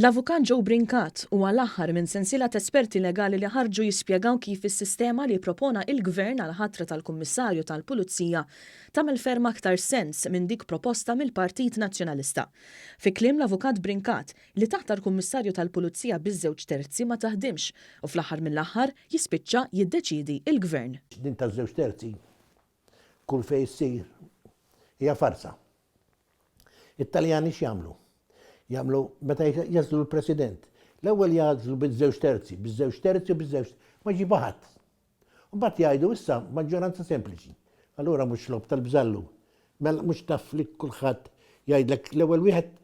L-Avukat Joe Brincat huwa l-aħħar minn sensiela t'esperti legali li ħarġu jispjegaw kif is-sistema li ppropona il-Gvern għall-ħatra tal-Kummissarju tal-Pulizija tagħmel ferm aktar sens minn dik proposta mill-Partit Nazzjonalista. Fi kliem l-Avukat Brincat, li taħtar Kummissarju tal-Pulizija biż-żewġ terzi ma taħdimx u fl-aħħar mill-aħħar jispiċċa jiddeċiedi l-Gvern. Din taż-żewġ terzi kull fejn issir hija farsa. It-Taljani x'jagħmlu? Jagħmlu meta jagħżlu l-President. L-ewwel jagħżlu biż-żewġ terzi, biż-żewġ terzi u biż-żewġ ma jġibha ħadd. U mbagħad jgħidu issa maġġoranza sempliċi. Allura mhux logħob tal-bżallu. Mela mhux taf li kulħadd jgħidlek l-ewwel wieħed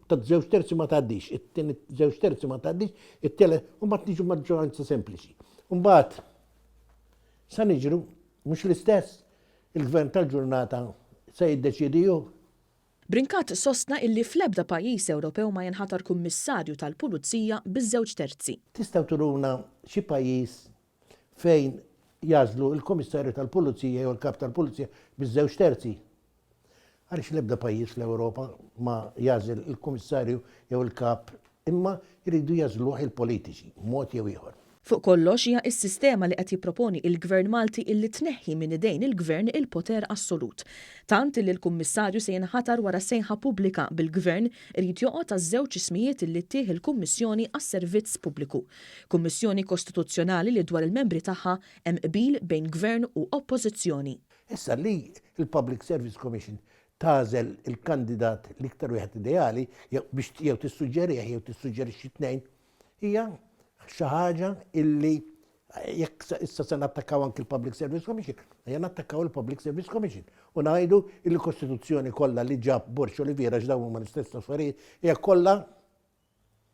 ta' żewġ terzi ma tgħaddix, it-tieni żewġ terzi ma tgħaddix, it-tielet, u mbagħad niġu maġġoranza sempliċi. U mbagħad sa niġru mhux l-istess Il-Gvern tal-ġurnata se jiddeċiedi hu. Brincat sostna illi fl-ebda pajjiż Ewropew ma jinħatar Kummissarju tal-Pulizija biż-żewġ terzi. Tistgħu turuna xi pajjiż fejn jagħżlu l-Kummissarju tal-Pulizija jew il-Kap tal-Pulizija biż-żewġ terzi? Għaliex l-ebda pajjiż fl-Ewropa ma jagħżel il-Kummissarju jew il-Kap imma jridu jagħżluh il-politiċi, b'mod jew ieħor. Fuq kollox hija s-sistema li qed jipproponi il-Gvern Malti illi tneħħi minn idejn il-Gvern il-poter assolut. Tant illi l-Kummissarju se jinħatar wara sejħa pubblika bil-Gvern irid joqgħod għaż-żewġ ismijiet illi ttih il-Kummissjoni għas-Servizz Pubbliku. Kummissjoni Kostituzzjonali li dwar il-membri tagħha hemm qbil bejn Gvern u Oppożizzjoni. Issa li l-Public Service Commission tagħżel il-kandidat l-iktar wieħed ideali jew biex jew tissuġġerih jew tissuġġerixxi tnejn, hija xi ħaġa illi jekk issa se nattakkaw anki l-Public Service Commission, ejja nattakkaw il-Public Service Commission u ngħidu illi l-Kostituzzjoni kollha li ġab Borg Olivier għax dawn huma l-istess affarijiet hija kollha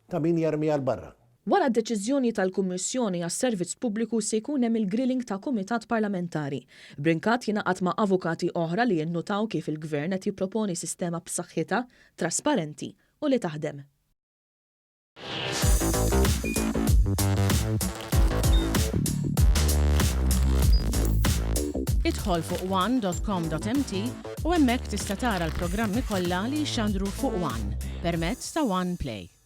ta' min jarmiha 'l barra. Wara d-deċiżjoni tal-Kummissjoni għas-Servizz Pubbliku se jkun hemm il-grilling ta' kumitat parlamentari. Brincat jingħaqad ma' avukati oħra li jinnutaw kif il-Gvern qed jipproponi sistema b'saħħitha, trasparenti u li taħdem. Idħol fuq one.com.mt u hemmhekk tista' tara l-programmi kollha li jixxandru fuq One permezz ta' One Play.